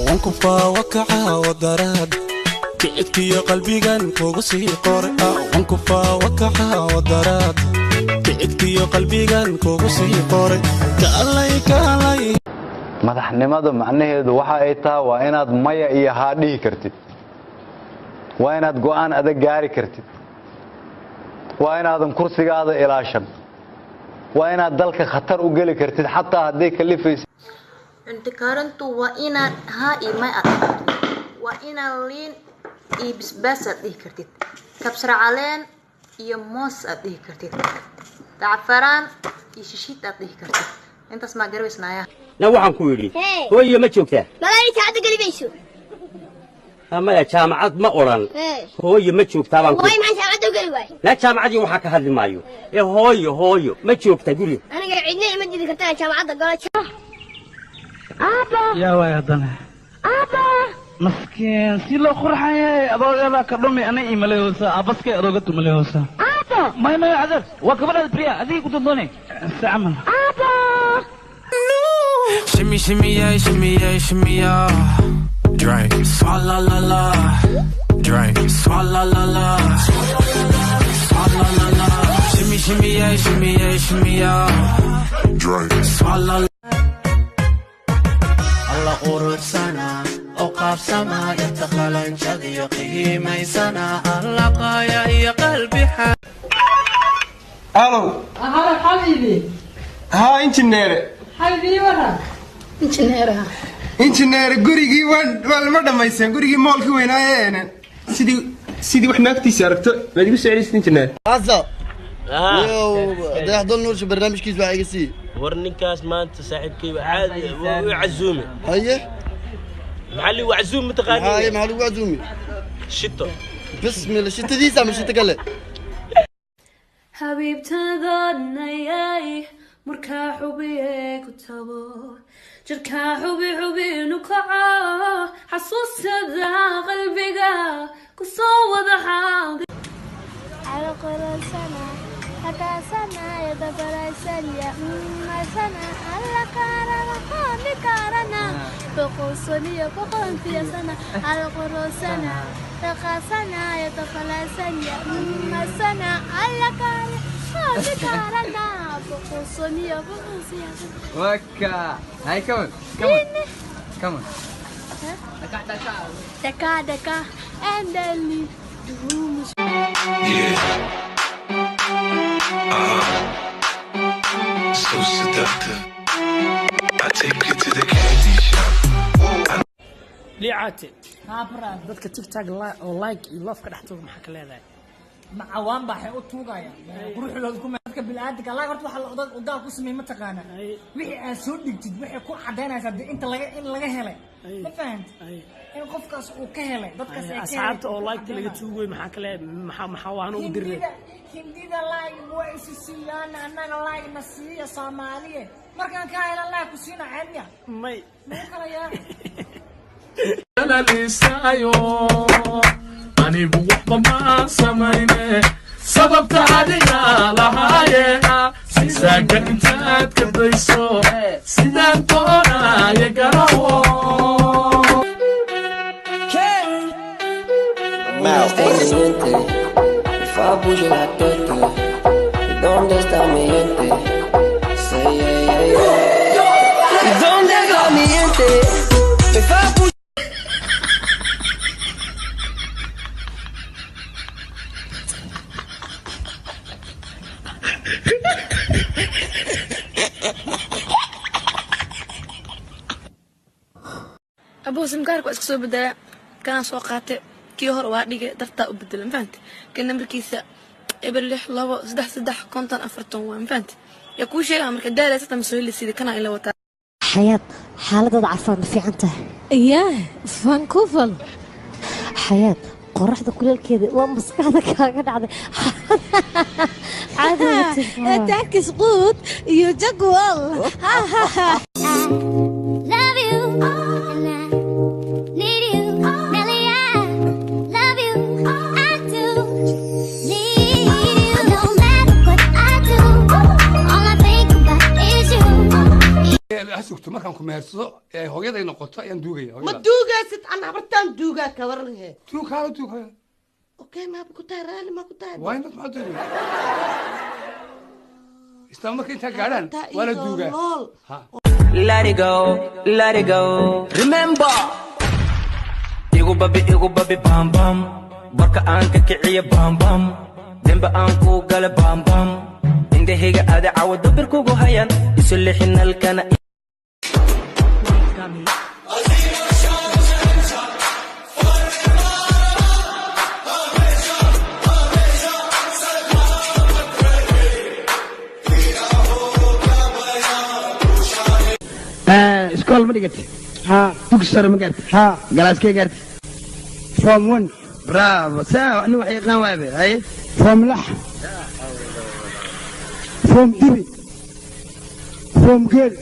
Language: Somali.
Wanku faawakaca wadaraad kicibkiyo qalbigan kugu sii qoray. Wanku faawakaca wadaraad kicibkiyo qalbigan kugu sii qoray. Kaalay, kaalay. Madaxnimada macnaheedu waxa ay tahay waa inaad maya iyo haa dhihi kartid, waa inaad go'aan adag gaari kartid, waa inaadan kursigaada ilaashan, waa inaad dalka khatar u geli kartid xataa hadday kalifaysa. Cunto karintu waa inaad haa iyo may aad dhihi kartid, waa inaad liin iyo bisbaas aad dhihi kartid, kabsar caleen iyo moos aad dhihi kartid, dacfaraan iyo shishiid aad dhihi kartid. Intaas maa garabaysnaaya? Na waxaan ku yidhi, hooyo ma joogtaa? Malaa jaamacadda geli mayso. Maya, jaamacad ma odhan. Hooyo ma joogtaa baan ku. Waay, maxaan jaamacadda u geli waay? Na jaamacadii waxaa ka hadli maayo ee hooyo, hooyo ma joogtaa guriga? Aniga cidna ima didi kartaa jaamacadda galo. Yaa waay haddana maskiin si loo qurxayay adoogadaa ka dhumi ana imalehoosa abaskay adooga tumalehoosa. May may adeer, waa gabadhaada priya adiga ku dondoone si camal. Shimmy, shimmy, yeah, shimmy, yeah, shimmy, yeah. Drink. Swalla la la. Drink. Swalla la la. Swalla la la. Shimmy, shimmy, yeah, shimmy, yeah, shimmy, yeah. Drink. Swalla. Alla quruxsana oo qaabsama inta qalanjadiyo qiimaysana alla qaaya iyo qalbi. Alo. Halo xabiibi. Haa, injineere. Xabiibi, waran injineeraha? Injineere, gurigii waa lama dhammaysan, gurigii moolkii weynaaye sidii wax naagtiisa aragto maad igu soo celisid, injineer. Asa yow Dayaxdol Nuurshe barnaamijkiisa waxaa iga sii. War ninkaas maanta saaxiibkay caadi waa u casuume. Haye. Maxaa ligu casuum mataqaanii? Haye, maxaa lagu casuumi? Shito. Bismillah, shitadiisa ama shito kale? Xabiibtadanayay markaa xubiye ku tago jirkaa xubi xubinu kaco xasuustada qalbiga kusoo wada xaadi. Alla quruxsana hakaasana yadabarasanya masana alla karana qoni karana boqosoniyo boqontiyasana alla quruxsana hakaasana yadabalasanya masana alla karana qoni karana boqosoniyo boqontiyasana. Waka. Hey, come on. Come on. Come on. Daka daka and then leave the room. Yeah. So seductive. I take you to the candy shop. Liicaate, dadka TikTok oo like iyo love ka dhex tuuga maxaa ka leedahay? Macawaan baa waxay u tuugayaan quruxdooda ku dadka bini'aadamka. Like horta waxa la odaal ku sameeyay, mataqaana, wixii aad soo dhigtid waxay ku cadaynaysaa dee inta laga in laga helay, ma fahantid, in qofkaas uu ka helay dadkaas ay ka Asxaabta oo like laga tuugoy maxaa ka leedahay? Maxaa waan ugu dirnay? Hindida like waa isi siiyaan, annaga like na siiya Soomaaliye. Markaan ka helan like ku siina ceebya may nagu kala yaacay. Lalisaayo anigu waxba ma samayne, sababta adiga lahaaye sisaaga intaad ka dayso sidaan doonaaye garawo. Mi gente, me fa bouger la tête. ¿Y dónde está mi gente? Say yeah, yeah, yeah. ¿Y dónde está mi gente? Me fa bouger. Abuu, simkaarka waa iska soo bedelaa, kanaan soo qaatay, kii hore waa dhigay, dartaa u bedela, ma fahamte? Kan nambarkiisa 0623350 waa, ma fahamte? Yaa kuu sheegaa marka daalaysa ma soo heli sida kanaa ila wataa. Xayaad, xaaladada caafimaad ma fiican tahay? Yaa vancouver. Xayaad, qoraxda kuleelkeeda waa maskaxda kaaga dhacday caadi ma tihi. Taakis quud iyo jagwal. Love you and I need you. Nelly, I love you. I do need you. No matter what I do, all I think about is you. sugto markaan ku mehersado ee hooyaday noqoto ayaan duugaya. Ma duugaysid, an habartaan duugaa, ka waran he? Duug, kaala duug hooyada. Okay, maaba ku tahay, raali ma ku tahay? Why not? Maxaa duugaya isla marka intaa gaadhaan waa la duugaa. Ha. Let it go, let it go. Remember. Igu babi, igu babi, bam bam. Barka aan ka kiciya, bam bam. Demba aan ku gala, bam bam. Indhahayga aada cawa dabir kugu hayan. Isu leexin nalkana. Iskool ma dhigatay? Dugsi sare ma gaartay? Galaaskee gaartay? Form 1. Bravo, saa nin wax yaqaan waabe. Haye, form 6, form dibi, form geel.